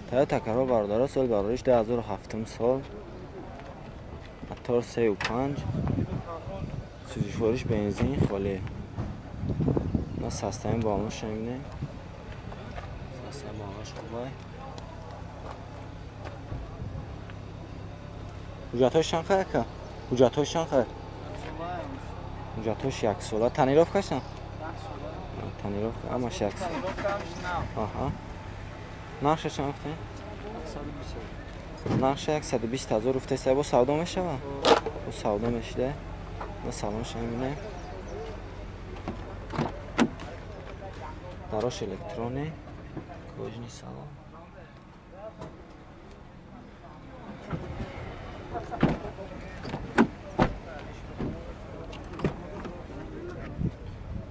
Toyota Corolla бародаро соли барориш 2007 сол. Мотор 3.5. Сӯзишвориш бензин холӣ. На састаи балонаш мебинем. Састаи балонаш хубай. Ҳуҷҷатҳош чанд қадр ака? Ҳуҷҷатҳош чанд қадр? Ҳуҷҷатҳош як сола. Тонировкаш чанд? Тонировка ҳамаш як сола. Аҳа. Нархша чанд гуфтем? Нархша 120 ҳазор гуфтеста. Бо савдо мешава? Бо савдо мешида. На салонша мебинем. Дарош электронӣ. Кожаный салон.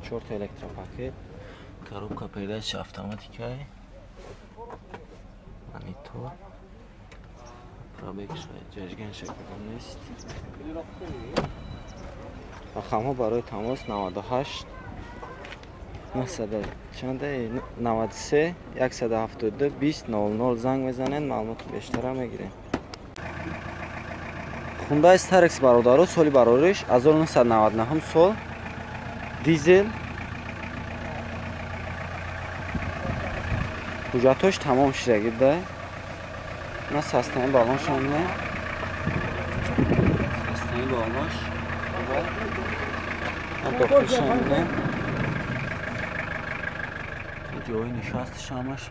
Чорта электропакет. Коробка передач автоматикай. Монитор. Пробег ҷажган шакадам нест. Рақамҳо барои тамос 98 93 172 20 00 занг мезанед, маълумоти бештара мегирем. Hyundai Starex бародаро соли барориш 1999 сол. Дизел. Ҳуҷҷатҳош тамом шудагида. На састаи балонш ҳам не. Састаи балонш. На дохилш ҳам не. Ҷои нишасташ ҳамаш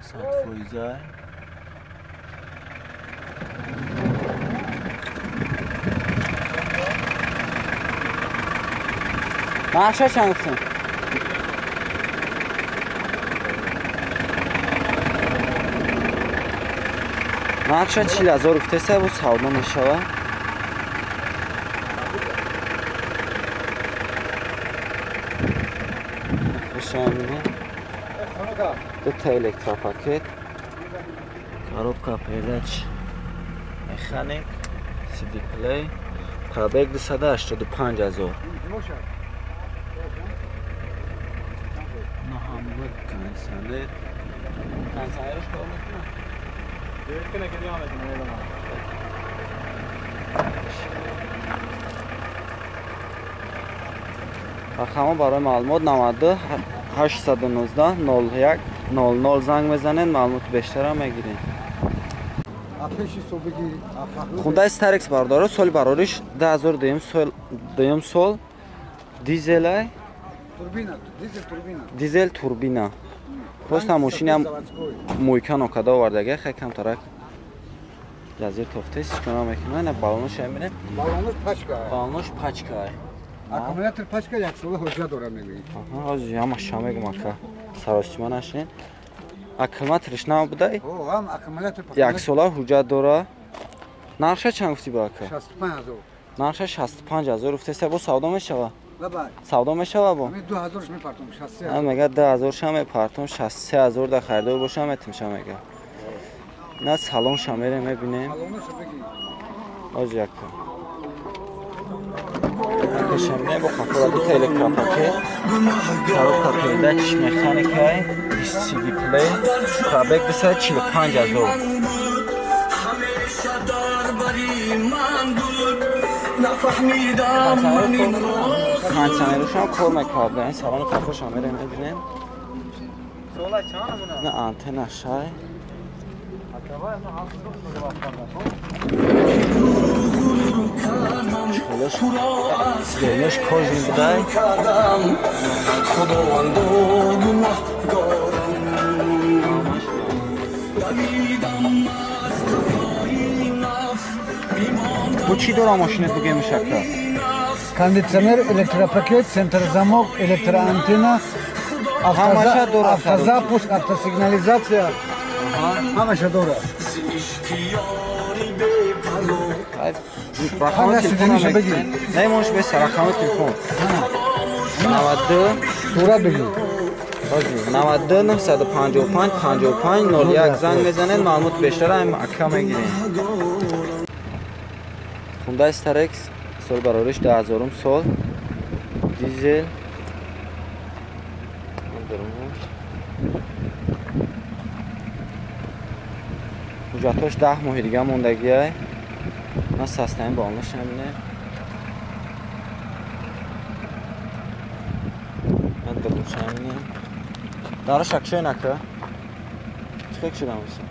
100%. Нархша чанд гуфтем? Нархша 40 ҳазор гуфтеста, бо савдо мешава. Дута электропакет. Коробка передач механик, CD play. Пробег 285 ҳазор. Кондиционер. Кондиционерش کار میکنه؟ Рақамҳо барои маълумот 92 819 01 00 занг мезанед, маълумоти бештара мегиред. Hyundai Starex бародаро соли барориш 2002 сол. Дизелай. Дизел турбина. Просто мошинам мойка нокада овардага, хай камтарак ҷазир тофтест, чикора мекунад? Ина балонош мебинед? Балонош пачка. Балонош пачка. Аккумулятор пачка як сола ҳуҷҷат дора мегӯӣ. Аҳа, ҳозир ҳамаша мегӯм ака. Саросима нашин. Аккумуляторш нав будай? О, ҳам аккумулятор як сола ҳуҷҷат дора. Нархша чанд гуфтӣ ба ака? 65 ҳазор. Нархша 65 ҳазор гуфтеста, бо савдо мешава? Савдо мешава бо? 2000 мепартом, 63. Мега 2000 мепартом, 63 ҳазор да харидор бошам метимша мега. На салонша мерем мебинем. Ҳозир яка. Пешамне бо қафора дута электропакет. Коробка передач механикай, CD play, пробег 245 ҳазор. Кондиционерушам кор мекарда. Ин салони қафошам мерем мебинем. На антенна шай. Чхолаш кожин будай. Бо чӣ дора мошинат бугем шакка? Кондиционер, электропакет, центрзамок, электроантенна, автозапуск, автосигнализация. Ҳамаша дора. Рақами телефон намонш беса, рақами телефон 92 сурат бигир. 92 955 55 01 занг мезанед, маълумот бештара ҳам ака мегирем. Hyundai Starex сол барориш 2000 сол. Дизел. Ҳуҷҷатҳош 10 моҳи дига мондагиай. Ман састаин балонаш наминем. Ман дилуш наминем. Дараш акшой нака. Чӣ хел шудам уса?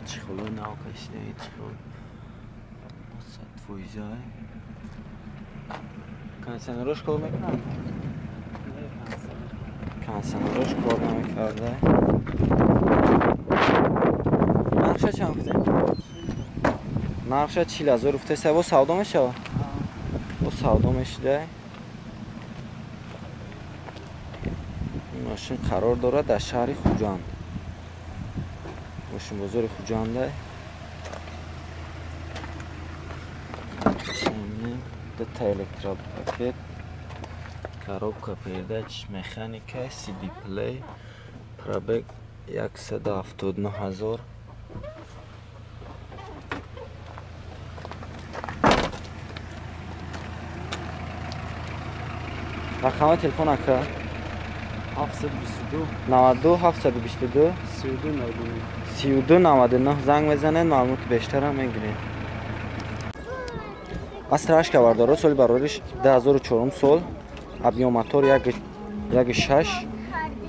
Чихолои нав кашидаи чихол. 100%. Кондиционерош кор мекунад? Кондиционерош кор намекарда. Нархша чанд гуфтем? Нархша 40,000 гуфтеса. Бо савдо мешавад? Бо савдо мешида. Ин мошин қарор дорад дар шаҳри Хуҷанд. Мошинбозори Хуҷанда. Дута электропакет, коробка передач, механика, CD play, пробег 179,000. Рақами телефон ака? 722 92 722 32 99 32 99 занг мезанед, маълумоти бештарам мегиред. Астра 8 кавардоро соли барориш 2004 сол, объем мотор 1.6,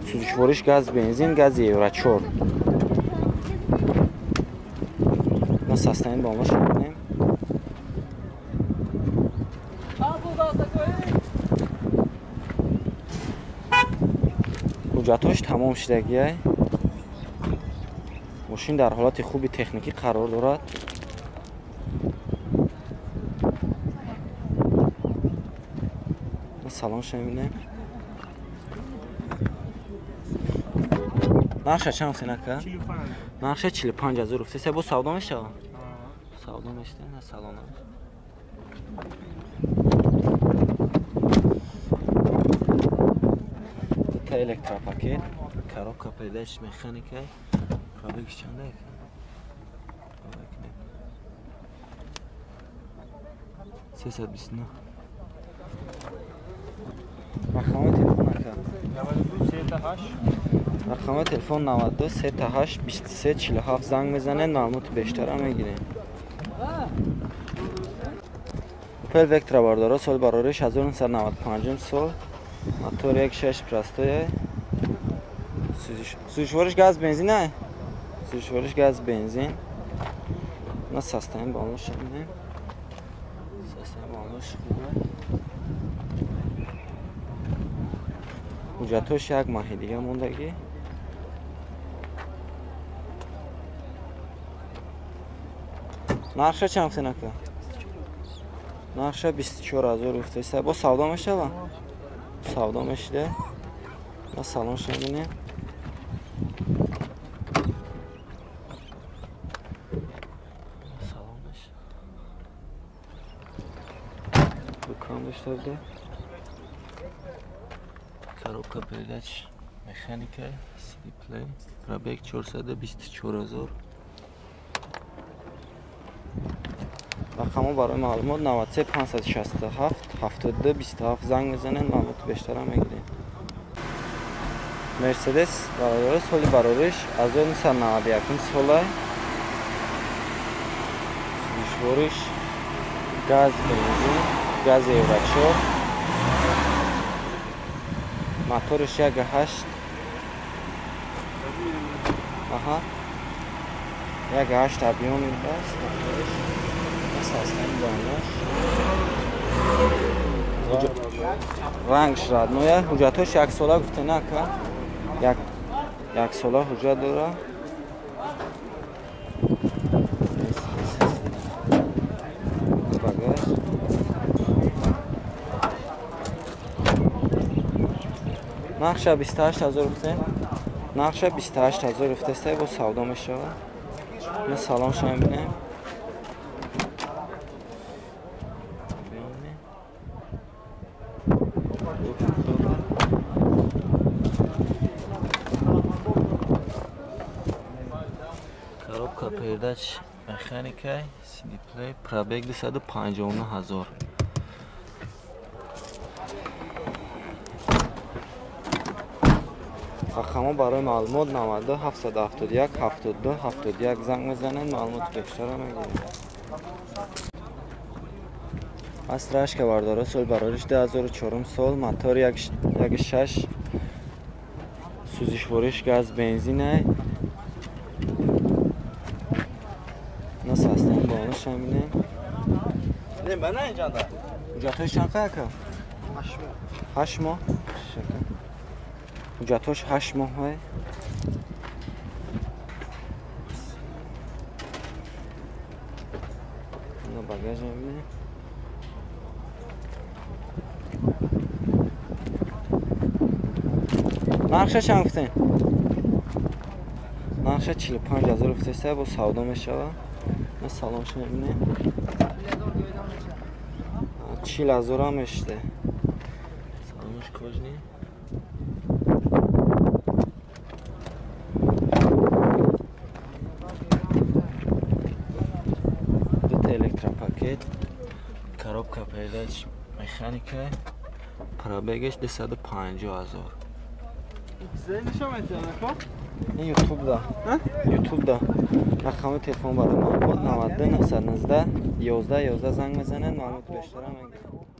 сӯзишвориш газ бензин, гази Евро 4. Ма састаин балонаш мекунем. Ҳуҷҷатҳош тамом шудагиай. Мошин дар ҳолати хуби техникӣ қарор дорад. Салонша мебинем. Нархша чанд гуфтен ака? Нархша 45,000 гуфтеса. Бо савдо мешавад? Савдо мешавад, на салона. Дута электропакет, коробка передач, механика. Пробегш чанда ака? 329. Рақами телефон ака? 92 38. Рақами телефон 92 38 23 47 занг мезанед, маълумоти бештарам мегирем. Opel Vectra бардоро соли барориш 1995 сол, мотор 1.6 простой. Сӯзишвориш газ бензин а? Сӯзишвориш газ бензин. На састаин балонаш мебинем. Састаин балонаш хубе. Ҳуҷҷатҳош як моҳи дига мондагӣ. Нархша чанд гуфтен ака? Нархша 24,000 гуфтеса. Бо савдо мешавад? Савдо мешида. Ма салонша мебинем. Салонаш. Дукон дошта буда. Коробка передач, механика, CD play, пробег 424,000. Рақамҳо барои маълумот 93 567 72 27 занг мезанед, маълумоти бештарам мегиред. Мерседес бародаро соли барориш 1991 сола, сӯзишвориш газ бензин, газ Евро 4. Моториш 1.8. Аҳа. 1.8 объем аст моториш. Састаин балонаш. Рангш родноя. Ҳуҷҷатҳош як сола гуфтена ака? Як сола ҳуҷҷат дора. Багаж. Нархша 28,000 гуфтем. Нархша 28,000 гуфтеста, бо савдо мешавад. Ма салонша мебинем. Коробка передач, механика, CD play, пробег 259,000. Рақамҳо барои маълумот 92 771 72 71 занг мезанед, маълумоти бештарро мегиред. Астра 8 бардора, соли барориш 2004 сол, мотор 1.6, сӯзишвориш газ бензин. На састан болаш ҳамине. Не, мана инҷанда. Ҳуҷҷатҳош чанд ака? 8 моҳ. 8 моҳ? Ҳуҷҷатҳош 8 моҳ. На багаж мебинем. Нархша чанд гуфтем? Нархша 45 000 гуфтеста, бо савдо мешава. На салонша мебинем. 40 000 ҳам мешиде. Салонш кожни. Дута электропакет, коробка передач механика, пробегаш 250 000. Ин ютуб да. Ютуб да. Рақами телефон барои маълумот 92 919 11 11 занг мезанед, маълумоти бештарро мегиред.